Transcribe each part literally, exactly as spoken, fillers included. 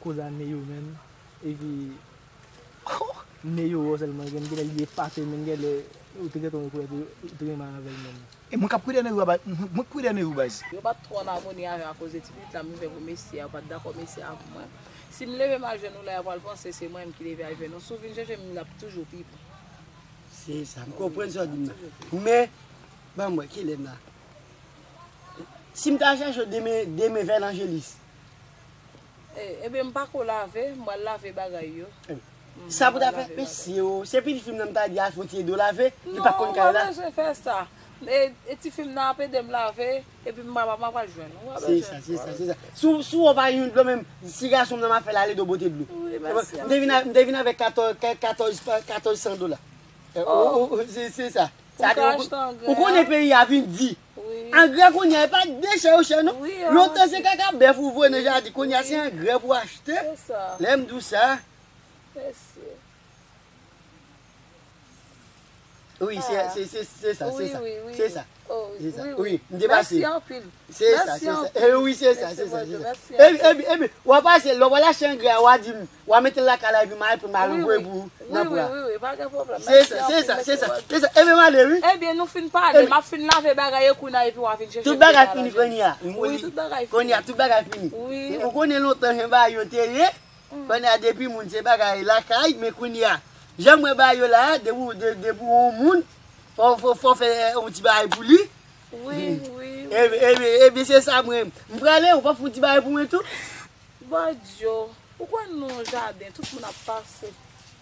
Koz a Neyou menm. Epi Neyou wè w sèlman, gen, gen lè li epate menm, gen lè ou te gentan rekonèt ou, ou te renmen avè l menm. E mwen k ap kwè nan Neyou, mwen k kwè nan Neyou baz. Yo pa t twò an amoni avè m akoz de ti pitit la m vin fè pou mesye a, yo pa t dakò mesye a pou mwen. Si m leve m al jwenn ou la, yo pral panse se mwen menm ki leve al jwenn ou. Si w vin chèche m, l ap toujou pi bon. Se sa, m konprann sa w di m nan. Men, ban m wè, kilè m la? Si m ta chèche w demen, demen vè Lanjelis. E, ebyen, m pa ko lave, m pral lave bagay yo. Sa pou ta fè, mesye o, se pitit fi m nan m ta di al fè yon ti ede w lave, li pa konn kay la. Non, ou pa bezwen fè sa. E, e ti fi m nan ap ede m lave, epi m pa, m pa pral jwenn ou. Ou pa bezwen. Se sa, se sa, se sa. Si w, si w pa jwenn dlo menm, si gason m nan m ap fè l ale do bote dlo. Wi, mèsi anpil. M te vin a, m te vin avèk katòz, katòz, katòz san dola. Eh, oh, oh, oh, se, se sa. Sa di, ou, ou konnen peyi a vin di. Wi. Angrè kounye a, e pa de chè yo chè, non. Wi, lontan se kaka bèf ou voye nan jaden, kounye a se angrè pou achte. Se sa. Lè m di w sa. Mesye. Wi, se, se, se, se sa, se sa. Wi, wi, wi. Se sa. Oh, se sa. Wi, wi. Wi, m depase. Mèsi anpil. Se sa, se sa. Mèsi anpil. Eh, wi, se sa, se sa, se sa. Mèsi, Bondye, mèsi anpil. Epi, epi, epi, w ap pase, lè w pral achte angrè a, w a di m, w a mete l lakay la, epi m a al pran m al voye pou w nan pran. Wi, wi, wi, pa gen pwoblèm. Se sa, se sa, se sa. Epi m ale, wi. Ebyen, nou fin pale, m ap fin lave bagay yo kounye a, epi w a vin chèche m. Tout bagay fini kounye a. Wi, tout bagay fini. Kounye a, tout bagay fini. Wi. Ou konnen lontan, jan bagay yo te ye, kounye a, depi moun se bagay lakay, men kounye a, jan m wè bagay yo la a, depi w, de-, depi w yon moun, fò, fò, fò fè yon ti bagay pou li. Wi, wi, wi. Ebyen, ebyen, ebyen, se sa mwen. M prale, ou pa fè yon ti bagay pou mwen tou? Bondye, ou kwè nou nan yon jaden, tout moun ap pase.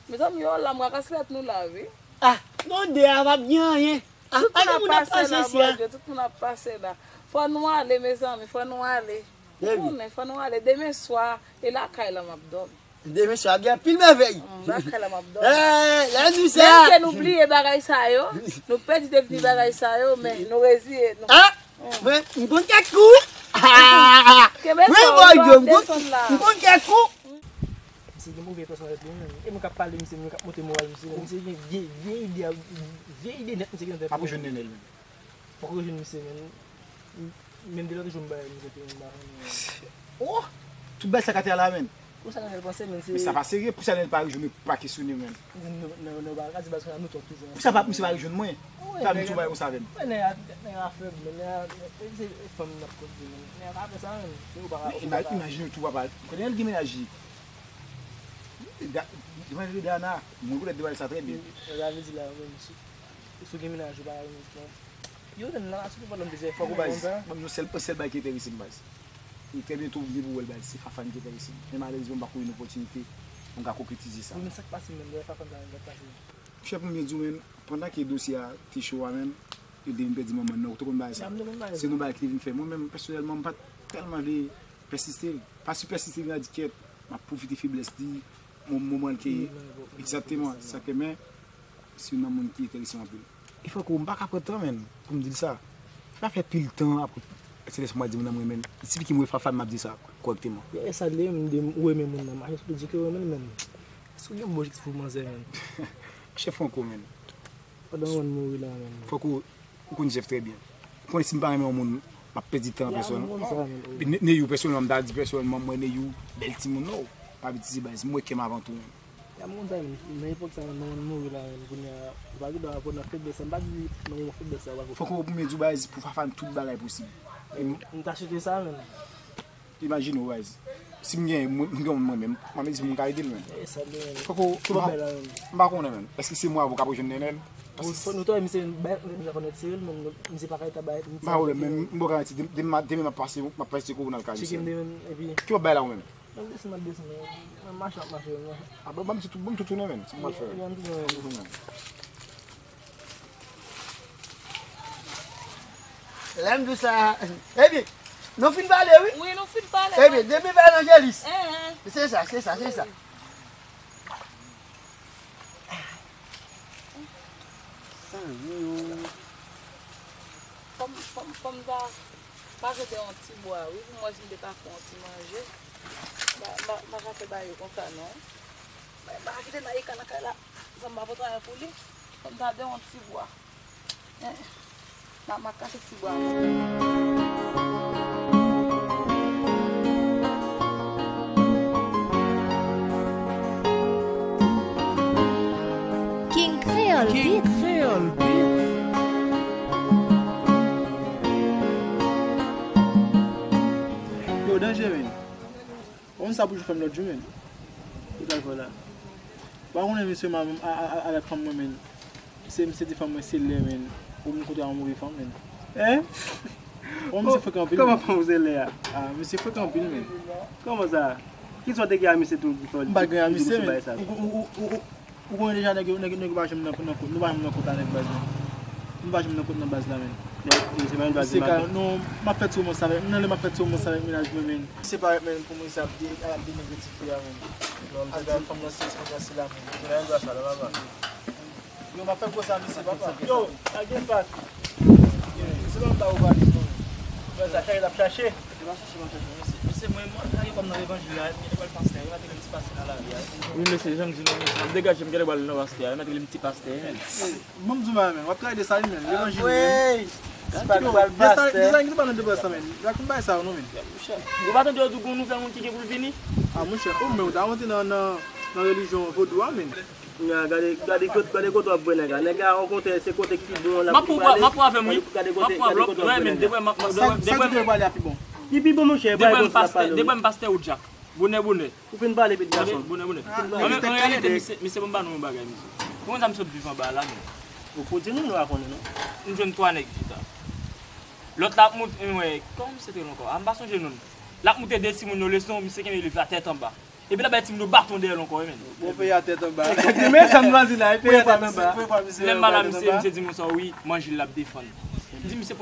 Mezanmi, yo la, m rakase lèt nou la, wi. Ah, nou de a p ap gen anyen. Ah, tout moun ap pase la, Bondye, tout moun ap pase la. Fò nou ale, mezanmi, fò nou ale. Ou konnen, fò nou ale. Demen swa, e lakay la m ap dòmi. Demen swa, gen anpil mèvèy. Mm, lakay la m ap dòmi. Eh, lè nou sa. Menm ke nou bliye bagay sa yo, nou pèdi devni bagay sa yo, men nou reziye nou. Ah! Mwen, m konn kèk kou. Kenbe sa, ou pa desann la. M konn kèk kou. Misye gen move pèsonalite, wi, menm. E mwen k ap pale misye, mwen k ap monte moral misye, men misye gen vye, vye ide, vye ide nèt misye gen nan tèt li. Pap jwenn Nenel, menm. Fòk ou jwenn misye, menm. Menm de lòt jou m bay misye te menm ba. Oh! Tout bagay sa k atè a la, menm. Pou sa Nenel panse, menm se. Men sa pa serye, pou sa Nenel pa rejwenn mwen, pa kesyone, menm. Non, non, non, pa ka di baz konsa nou twòp toujou ansanm. Pou sa pa, misye pa rejwenn mwen. Sa vin tou bay konsa avè m. Nèg a, nèg a fèb, men nèg a, se fanm n ap koze, men nèg a pa fè sa, menm. Men ou pa ka, ou pa ka. Imajine tou, papa. Kote Nenel gen mennaj li? Devan rele Dana, mwen rekonèt devan sa trè byen. Sa vle di la, menm si, si w gen mennaj ou pa renmen. Yo, nan la, si w pa nan bezwen. Fòk ou baz, ban m yon sèl, yon sèl bagay ki enterese m, baz. E trè byento, ou vini pou w wè l, baz. Se Fafane ki enterese m. Men malerezman, m pa ko gen opòtinite pou m ka konkretize sa. Wi, men sa k pase menm, lè Fafane sa menm, sa k pase menm? Chèf, mwen byen di w, menm, pandan ke dosye a te cho a, menm, yo te vin pèdi manman nan, ou te konn bagay sa. Se yon bagay ki te vin fè. Mwen menm, pèsonèlman, m pa t tèlman vle pèsiste. Pa si pèsiste, vin a di kèt, m ap pwofite feblès li, mo-, moman l ke. Egzakteman, sa ke, men, se youn nan moun ki enterese m anpil. E Franco, m pa ka pran tan, menm, pou m di l sa. Sa fè pil tan apre, se lè sa m di moun nan m renmen l. Sifi ke m wè Fafane, m ap di sa kòrèkteman. E sa li, m di, ou renmen moun nan, m a jis pou di ke ou renmen l, menm. Èske w gen bon jis pou manzè, menm? Chèf Franco, menm. Pandan w mouri la, menm. Franco, ou konn Jeff trè byen. Ou konnen si m pa renmen yon moun, m ap pèdi tan an pèsòn. Ne-, Neyou pèsonèlman, m ta di pèsonèlman, mwen Neyou, bèl timoun, non. Pa betize baz, m wè kè m avan tou, menm. Ya, m konn sa, menm, nan epòk sa, menm, manman m mouri la, menm, kounye a, ou pa gen dwa pran nan feblès sa, m pa di nan moman feblès sa, ou pa. Franco, pou mwen di w baz, pou Fafane, tout bagay posib. M ta swete sa, menm. Imajine w, baz. Si m gen, mwen, m gen yon moun mwen menm, m ap di moun ka ede l, menm. E sa, menm. Franco, m pa, m pa konnen, menm. Èske se mwen avè w k ap rejwenn Nenel? Paske fò nou tande misye, nou rekonèt se li, menm, misye pa ka rete bay. M pa wè, menm, m ba w garanti, dem-, dem-, demen m ap pase, m ap pase kou nan kay misye. Tcheke m demen, epi. Ki w ap bay la ou menm? M ap desann, m ap desann, men. M ap mache, m ap mache, men. A, ban, ban m ti tou, ban m tou tounen, menn. Se mwen k fè. Ban m tounen, men. Ban m tounen. Lè m di w sa, ebyen, nou fin pale, wi. Wi, nou fin pale, wi. Ebyen, demen vè Evanjelis. Enhen. Se sa, se sa, se sa. Wi. Sa, wi, wi. Fò m, fò m, fò m ta. Pase de yon ti bwa, wi, pou mwen si m te ka fè yon ti manje. M pa, m pa, m pa ka fè bagay yo konsa, non. M pa, m pa ka kite Naïka nan kay la, san m pa pote anyen pou li. Fò m ta de yon ti bwa. Eh, m a, m a kase ti bwa. King Phil Beats. Yo, danje, men. Ou konn sa pou jou fè m lòt jou, men. Ou t al fè la. Ou pa konnen, mesye, m a, a, a, avèk fanm mwen, men. Se misye di fanm mwen se lè, men. Ou m kontre yon move fanm, men. Hein? Ou misye frekan anpil, men. Kòman fanm se lè a? Ah, misye frekan anpil, men. Kòman sa? Ki sòt de ki a misye tou ki fè w di misye bagay sa? M pa gen a misye, men. Ou, ou, ou, ou, ou, ou konnen deja nèg yo, nèg, nèg yo pa janm nan, nan, nou pa janm nan kont a nèg baz, men. Nou pa janm nan kont nan baz la, men. Nèg, misye pa yon baz. Misye ka, non, m ap fè ti romans avèk, nan lè m ap fè ti romans avèk mennaj mwen, men. Se parèt, men, pou mwen sa ap de-, ap denigre tifi a, men. Ap di fanm nan sesi, fanm nan sela, men. Yo, m ap fè gwo sa, mesye, papa. Yo, pa gen bak. Yo, se pa m ba ou valiz, non. Yo, sa chache, l ap chache. Yo pa chache, m ap chache, mesye. Mesye, mwen, mwen, lage kò m nan levanjil la, m genlè pral pastè, yo mèt rele m ti pastè nan lari a. Wi, mesye, jan m di nou, mesye, m ap degaje m, m genlè pral nan pastè, yo mèt rele m ti pastè, men. Bon, m di w bagay, men. W ap travay de sa, wi, men. Levanjil, men. Ti pa nou pral pastè. Desann, desann, desann, men. Yo pa tande yo di w gon nouvèl moun ki gen pou l vini? Ah, monchè, ou menm, ou ta rantre nan, nan, nan relijyon vodou a, men. Gade, gade, gade kote w ap voye nèg la. Nèg la, okontrè, se kote ki bon, l ap pale. M ap pran avè m, wi. Gade kote, gade kote w ap voye nèg la. Depi m pastè, depi m pastè ou Jack. Bonè, bonè. Ou fin pale, pitit gason. Bonè, bonè. An reyalite, misye, misye, ban m ba nou yon bagay, misye. Ou konn sa m sot viv anba la, men. Ou pou di nou, nou pa konnen, non. M jwenn twa nèg chita. Lòt la ap moute, mwen, kòman misye te rele ankò? A, m pa sonje non l. L ap moute de timoun yo leson, misye kenbe liv la tèt anba. Epi l ap bay timoun yo baton dèyè l ankò, wi, men. Bon, peyi a tèt anba. Men sa m va di la, peyi a tèt anba. Lè m pale a misye, misye di m konsa, wi, manje l ap defann. M di misye,